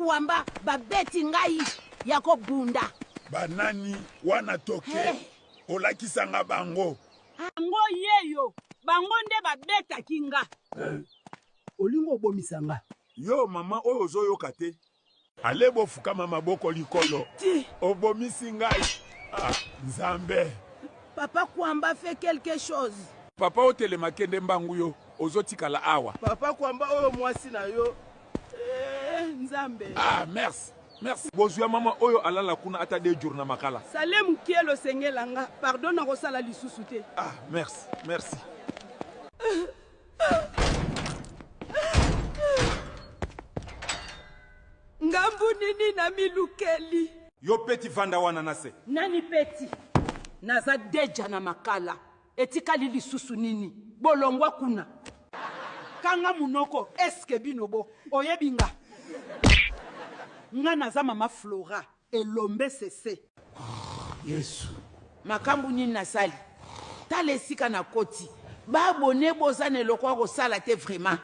Kuamba babeti ngai ya kobunda. Banani wana toke Hey. olakisa nga bango. Bango yeyo bango nde babetaki nga. Olingi obomisa nga. Yo mama oyo ozoyoka te. Ale bofukama maboko likolo. Ti. Obomisi ngai. Ah, Nzambe. Papa Kuamba fait quelque chose. Papa otelema kende mbangu yo ozotikala awa. Papa Kuamba oyo mwasi na yo. Eh, Nzambe. Ah, merci. Merci. Bozwi ya mama oyo alala kuna ata deux jours na makala. Salem Kielo sengela nga pardon nakosala lisusu te. Ah, merci. Merci. Ngambu nini na milukeli. Yo peti vanda wana na se. Nani peti? Naza deja na makala. Etikali lisusu nini? Bolongwa kuna. Kanga munoko eske bino bo oyebi nga? Nga naza mama Flora elombe sese. Yesu. Makambu nini nasali? Tala esika nakoti. Ba abonne boza na eloko ya kosala te vraiment.